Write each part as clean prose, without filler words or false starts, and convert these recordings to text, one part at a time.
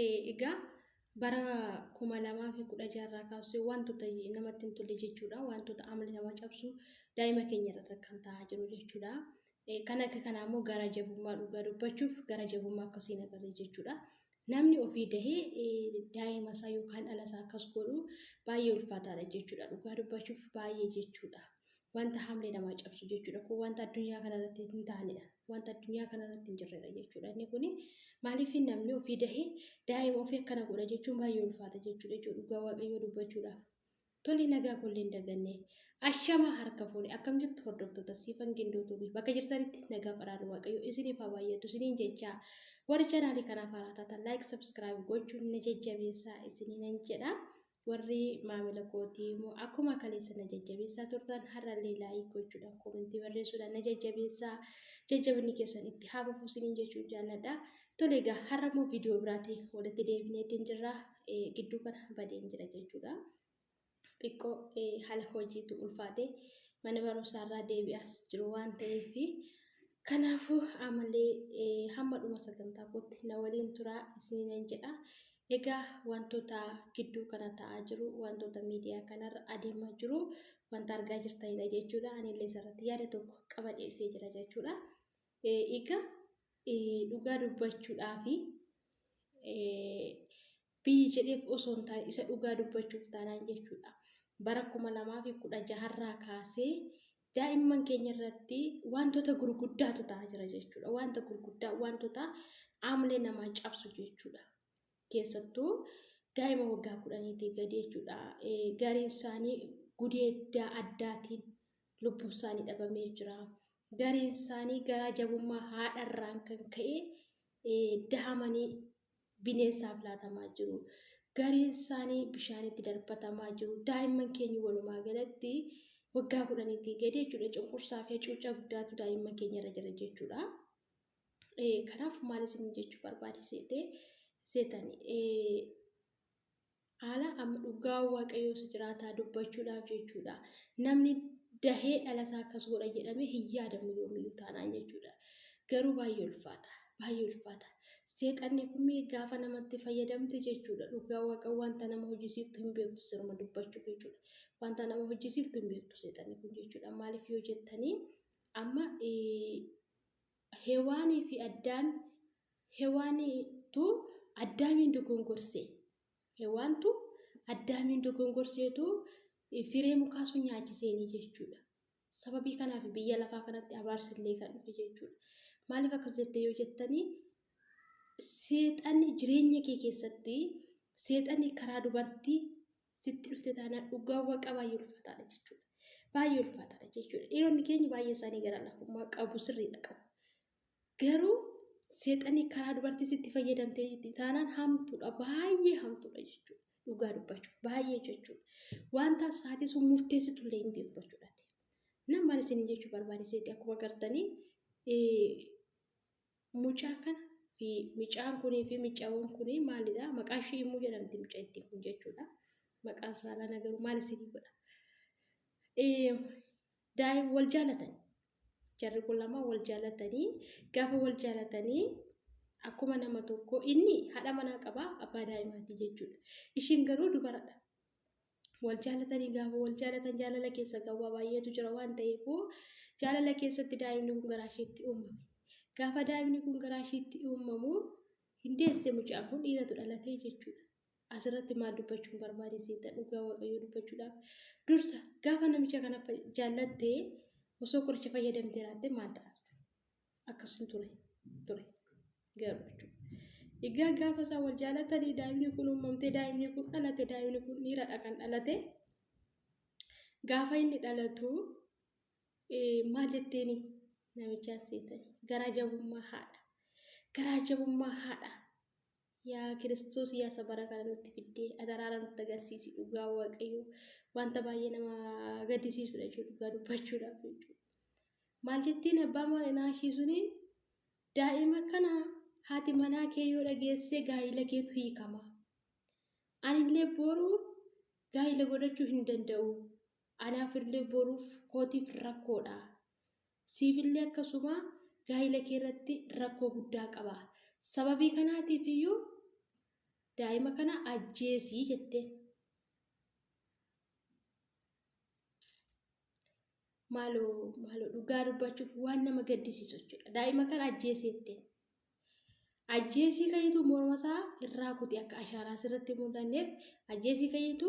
Egaa bara 2016 irraa kaasee wantoota namatti hin tolle jechuudha. Wantoota amala namaa cabsu daa'ima keenya irratti kan ta'aa jiru jechuudha. Kan akka kanaa immoo gara jabummaa dhugaa dubbachuuf gara jabummaa akkasii hin agarre jechuudha. Namni ofii dahee daa'ima isaa yookaan dhala isaa akkas godhu baay'ee ulfaataadha jechuudha. Dhugaa dubbachuuf baay'ee jechuudha. Wanta hamlee namaa cabsu jechuudha. Kun wanta addunyaa kanarratti hin taanedha. Wanta addunyaa kanarratti hin jirredha jechuudha. Inni kuni maaliif namni ofii dahee daa'ima ofii akkana godha jechuun baay'ee ulfaata jechuudha jechuudha. Dhugaa Waaqayyoo dubbachuudhaaf. Tole nagaa kollee hin daganne. Ashama harka fuune akkam jirtu hordoftoota Siifan Gindoo Tuubii bakka jirtanitti nagaa fadhaadhu Waaqayyo isiniif haa baay'atu isiniin jechaa warri chaanaalii kanaaf haaraa taatan like subscribe gochuun na jajjabeessaa isiniinan jedha. Warri maamila kootii immoo akkuma kaleessa na jajjabeessaa turtan har'allee like gochuudhaan koomentii barreessuudhaan na jajjabeessaa jajjabinni keessan itti haa fufu isiniin jechuun jaalladha. Tole egaa har'a immoo viidiyoo biraatiin walitti deebineetiin jirra. Gidduu kana badeen jira jechuudha. Xiqqoo haala hojiitu ulfaate mana barumsaarraa deebi'aas jiru waan ta'eef kanaafuu ammallee hamma dhuma sagantaa kootti na waliin turaa isiniin jedha. Egaa wantoota gidduu kana ta'aa jiru, wantoota miidiyaa kanarra adeemaa jiru, wanta argaa jirtanidha jechuudha. Anillee isarratti yaada tokko qabadhee dhufee jira jechuudha. Egaa dhugaa dubbachuudhaafi biyyi jedheef osoo hin taane isa dhugaa dubbachuuf taanaan jechuudha. Bara 2016 irraa kaasee daa'imman keenya irratti wantoota gurguddaatu ta'aa jira jechuudha. Wanta gurguddaa wantoota aamlee namaa cabsu jechuudha. Keessattuu daa'ima waggaa kudhaniitii gadi jechuudha. Gariin isaanii gudeeddaa addaatiin lubbuun isaanii dhabamee jira. Gariin isaanii garaa jabummaa haadharraan kan ka'e dahamanii bineensaaf laatamaa jiru. Gariin isaanii bishaanitti darbatamaa jiru. Daa'imman keenya walumaa galatti waggaa kudhaniitii gadi jechuudha. Cunqursaa fi hacuuccaa guddaatu daa'imman keenya irra jira jechuudha. Kanaaf maal isin jechuu barbaade seetee seetani haala amma dhugaa waaqayyoo isa jiraataa dubbachuudhaaf jechuudha. Namni dahee dhala isaa akkas godha jedhamee hin yaadamu yoomiyyuu taanaan jechuudha. Garuu baay'ee ulfaata. Baay'ee ulfaata. Seexanni kun mee gaafa namatti fayyadamte jechuudha. Dhugaa waaqa wanta nama hojjisiiftu hin beektu siruma dubbachuuf jechuudha. Wanta nama hojjisiiftu hin beektu seexanni kun jechuudha. Maaliif yoo jettanii amma Hewaanii fi Addaam Hewaaniitu Addaamiin dogongorse. Hewaantu Addaamiin dogongorseetu firee mukaa sun nyaachiseenii jechuudha. Sababii kanaaf biyya lafaa kanatti abaarsi illee kan dhufe jechuudha. Maaliif akkas jette yoo jettanii seexanni jireenya kee keessatti seexanni karaa dubartii sitti dhufte taanaan dhugaa waaqa baay'ee ulfaataadha jechuudha. Baay'ee ulfaataadha jechuudha. Dhiironni keenya baay'ee isaanii gara laafummaa qabu sirriidha qabu. Garuu seexanni karaa dubartii sitti fayyadamtee taanaan hamtuudha baay'ee hamtuudha jechuudha. Dhugaa dubbachuuf baay'ee jechuudha. Wanta sa'aatii sun murteessitu illee hin beektu jechuudha. Nama maal isin jechuu barbaade seeti akkuma agartanii Mucaa kana fi micaan kunii fi micaawwan kunii maalidha? Maqaa ishii immoo jedhamti mucayittiin kun jechuudha. Maqaa saalaa garuu maal isinii godha? Daa'im wal jaalatan. Jarri kun lama wal jaalatanii gaafa wal jaalatanii akkuma nama tokko inni haadha manaa qaba abbaa daa'imaati jechuudha. Ishiin garuu dubaradha. Wal jaalatanii gaafa wal jaalatan jaalala keessa gawwaa baay'eetu jira waan ta'eef jaalala keessatti daa'imni kun garaa isheetti uumame. Gaafa daa'imni kun garaa isheetti uumamu hin deesse mucaan kun dhiiratu dhalatee jechuudha. Asirratti maal dubbachuun barbaade seetan dhugaa waaqayyoo dubbachuudhaaf dursa gaafa namicha kana jaallattee osoo qoricha fayyadamtee raatte maal ta'a? Akkasin ture ture garuu jechuudha. Egaa gaafa isaan wal jaalatanii daa'imni kun uumamtee daa'imni kun dhalate daa'imni kun dhiiradha kan dhalate gaafa inni dhalatu maal jetteeni namichaan seetanii garaa jabummaa haadha garaa jabummaa haadha Yaa Kiristoos yaa isa bara kana nutti fiddee ati araara nutti agarsiisi dhugaa Waaqayyoo wanta baay'ee nama gaddisiisudha jechuudha dhugaa dubbachuudhaaf jechuudha. Maal jettiin abbaa manaa ishii suni daa'ima kana haati manaa kee yoo dhageessee gaa'ila keetu hiikama. Anillee boru gaa'ila godhachuu hin danda'u. Anaafillee boruuf kootiif rakkoodha. Siifillee akkasuma gaa'ila kee irratti rakkoo guddaa qaba. Sababii kanaatiif iyyuu Daa'ima kana ajjeesii jetteen. Maaloo maaloo dhugaa dubbachuuf waan nama gaddisiisu jechuudha. Daa'ima kana ajjeesii jetteen. Ajjeesii kayitu morma isaa irraa kuti akka ashaaraa sirratti mul'anneef ajjeesii kayitu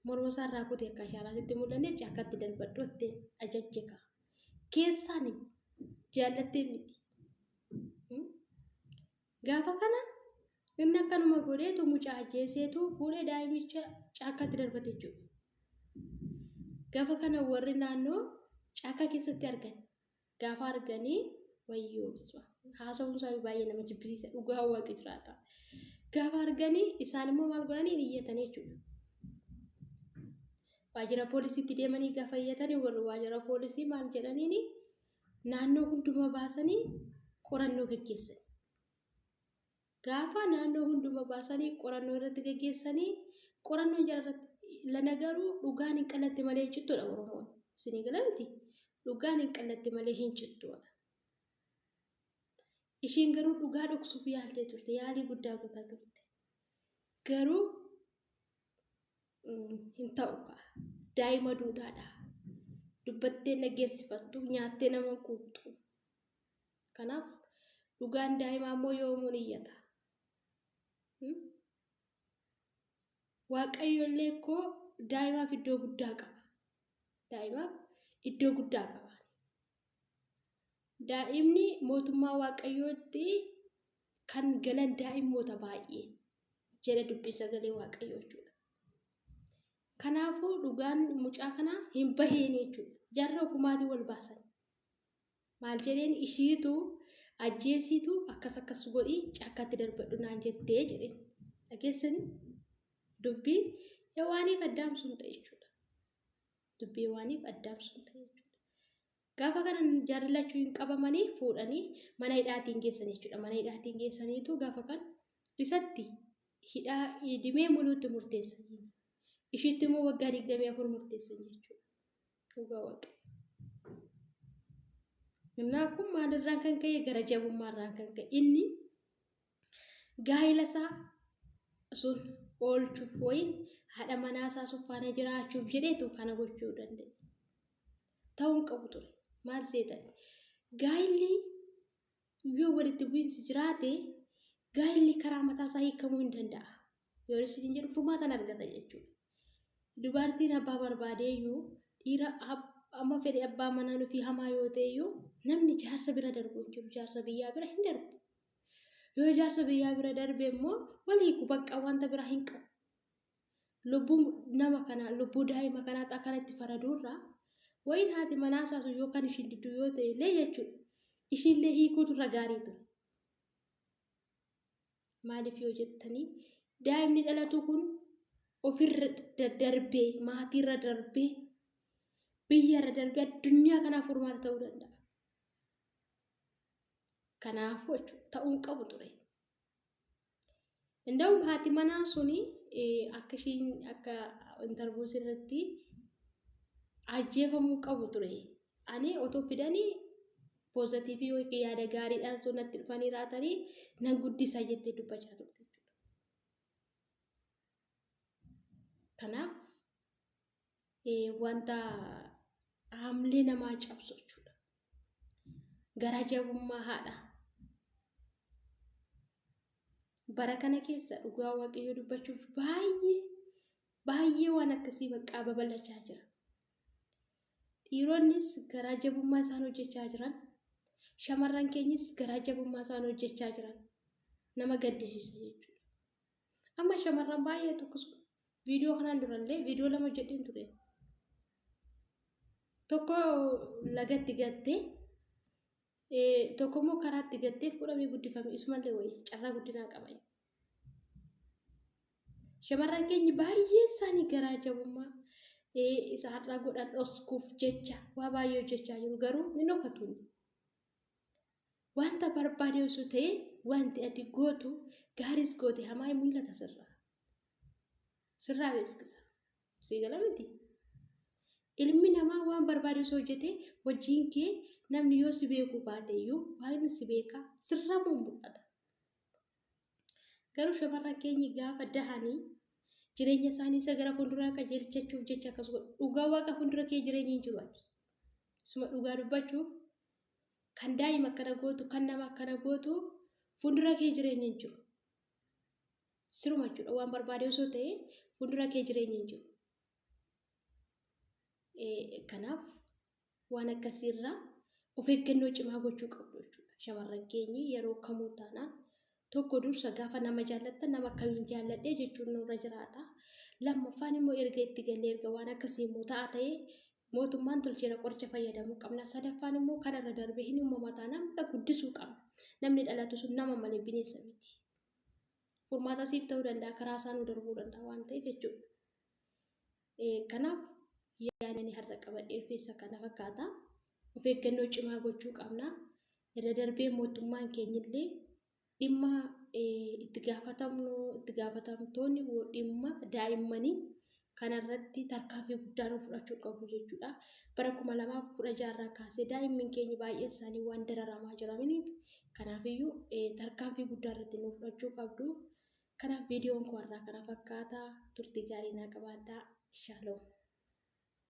morma isaa irraa kuti akka ashaaraa sitti mul'anneef caakkaatti darbadhu jetteen ajajje kaa. Keessaan jaallattee miti. Gaafa kana inni akkanuma godheetu mucaa ajjeeseetu fuudhee daa'imicha caakkaatti darbate jechuudha. Gaafa kana warri naannoo caakkaa keessatti argan. Gaafa arganii wayyoo bisma. Haasa'uun isaa baay'ee nama jibbisiisa dhugaa waaqa jiraata. Gaafa arganii isaan immoo maal godhanii iyyatanii jechuudha. Waajjira poolisiitti deemanii gaafa iyyatanii warri waajjira poolisii maal jedhaniini naannoo hundumaa baasanii qorannoo gaggeessan. Gaafa naannoo hunduma baasanii qorannoo irratti gaggeessanii qorannoon jara irratti lana garuu dhugaan hin qallatti malee hin cittudha Oromoon. Isinii gala miti? Dhugaan hin qallatti malee hin cittudha. Ishiin garuu dhugaa dhoksuuf yaaltee turte yaalii guddaa gootaa turte. Garuu hin ta'u kaa. Daa'ima duudhaadha. Dubbattee dhageessifattu nyaattee nama quuqxu. Kanaaf dhugaan daa'imaa immoo yoomuu ni iyyata. Waaqayyo illee koo daa'imaaf iddoo guddaa qaba. Daa'imaaf iddoo guddaa qaba. Daa'imni mootummaa Waaqayyootti kan galan daa'immoota baay'ee jedha dubbii sagalee Waaqayyoo jechuudha. Kanaafuu dhugaan mucaa kanaa hin baheen jechuudha. Jarri ofumaatii wal baasan. Maal jedheen ishiitu ajjeesiitu akkas akkas godhii caakkaatti darbadhu naan jettee jedheen. Dhageessanii dubbii Hewaaniif Addaam sun ta'e jechuudha. Dubbii Hewaaniif Addaam sun ta'e jechuudha. Gaafa kana jarri lachuu hin qabamanii fuudhanii mana hidhaatiin geessan jechuudha. Mana hidhaatiin geessaniitu gaafa kan isatti hidhaa idimee muluutti murteessan. Ishiitti immoo waggaa 24 murteessan jechuudha. Dhugaa waaqa. Innaa kun maalirraan kan ka'e gara jabummaarraan kan ka'e inni gaa'ila isaa sun oolchuuf wayin haadha manaa isaa sun faana jiraachuuf jedheetu kana gochuu danda'e. Ta'uu hin qabu ture. Maal seetan? Gaa'illi yoo walitti bu'iinsi jiraate gaa'illi karaa mataa isaa hiikamuu hin danda'a. Yoo isin jedhu furmaatan argata jechuudha. Dubartiin abbaa barbaadeeyyuu dhiira amma fedhe abbaa manaa nufii hamaa yoo ta'eyyuu namni jaarsa bira darbu hin jiru. Jaarsa biyyaa bira hin darbu. Yoo jaarsa biyyaa bira darbe immoo wal hiiku bakka wanta biraa hin qabu. Lubbuu nama kanaa lubbuu daa'ima kanaa akkanatti faraduurraa wayin haati manaa isaa sun yoo kan ishiin diddu yoo ta'e illee jechuudha. Ishiillee hiikuutu irra gaarii ture. Maaliif yoo jettanii daa'imni dhalatu kun ofirra darbee maatiirra darbee biyyarra darbee addunyaa kanaaf furmaata ta'uu danda'a. Kanaafuu jechuudha ta'uu hin qabu ture. Inda'uun haati manaa suni akka ishiin akka intarvuu irratti ajjeefamuu qabu ture. Ani otoo fidanii poozatiivii yookiin yaada gaariidhaan otoo natti dhufanii raatanii nan guddisa jettee dubbachaa turte jechuudha. Kanaaf wanta haamlee namaa cabsu jechuudha. Gara jabummaa haadha. Bara kana keessa dhugaa waaqayyoo dubbachuuf baay'ee baay'ee waan akkasii baqqaa babal'achaa jira. Dhiironnis garaa jabummaa isaan hojjechaa jiran, shamarran keenyis garaa jabummaa isaan hojjechaa jiran nama gaddisiisa jechuudha. Amma shamarran baay'eetu akkasuma viidiyoo kanaan durallee viidiyoo lama hojjedheen ture. Tokko lagatti gattee tokko immoo karaatti gattee fuudhamee guddifame isumallee wayya carraa guddinaa qaba. Shamarran keenya baay'een isaanii garaa jabummaa isa har'aa godhan dhoskuuf jecha waa baay'ee hojjechaa jiru garuu ni dhokatu. Wanta barbaade osoo ta'e wanti ati gootu gaariis goote hamaa hin mul'ata sirraa. Sirraa beeksisa. Sii gala miti. Ilmi namaa waan barbaade osoo hojjete hojiin kee namni yoo si beekuu baate iyyuu waaqni si beekaa sirraa moo mul'ata. Garuu shamarran keenya gaafa dahanii jireenya isaanii isa gara fuulduraa qajeelchachuuf jecha akkas godhu. Dhugaa waaqa fuuldura kee jireenyi hin jiru ati. Suma dhugaa dubbachuuf kan daa'ima akkana gootu, kan nama akkana gootu fuuldura kee jireenyi hin jiru. Siruma jechuudha, waan barbaade osoo ta'e fuuldura kee jireenyi hin jiru. Kanaaf waan akkasiirraa of eeggannoo cimaa gochuu qabdu jechuudha. Shamarran keenyi yeroo kamuu taanaan tokko dursa gaafa nama jaallattan nama akkamiin jaalladhee jechuun nurra jiraata. Lammaffaan immoo erga itti galee erga waan akkasii immoo ta'a ta'ee mootummaan tolcheera qoricha fayyadamuu qabna. Sadaffaan immoo kanarra darbee hin uumama taanaan bakka guddisuu qabna. Namni dhalatu sun nama malee bineensa miti. Furmaata siif ta'uu danda'a, karaa isaa nu darbuu danda'a waan ta'eef jechuudha. Kanaaf yaadni har'a qabadhee dhufe isa kana fakkaata. Of eeggannoo cimaa gochuu qabna. Irra darbee mootummaan keenyillee dhimma itti gaafatamnu, itti gaafatamtoonni dhimma daa'immanii kanarratti tarkaanfii guddaa nu fudhachuu qabu jechuudha. Bara 2016 irraa kaasee daa'imman keenya baay'een isaanii waan dararamaa jiraniif kanaafiyyuu tarkaanfii guddaa irratti nu fudhachuu qabdu. Kanaaf viidiyoon koo har'aa kana fakkaata. Turtii gaarii naa qabaadhaa. Shaaloom.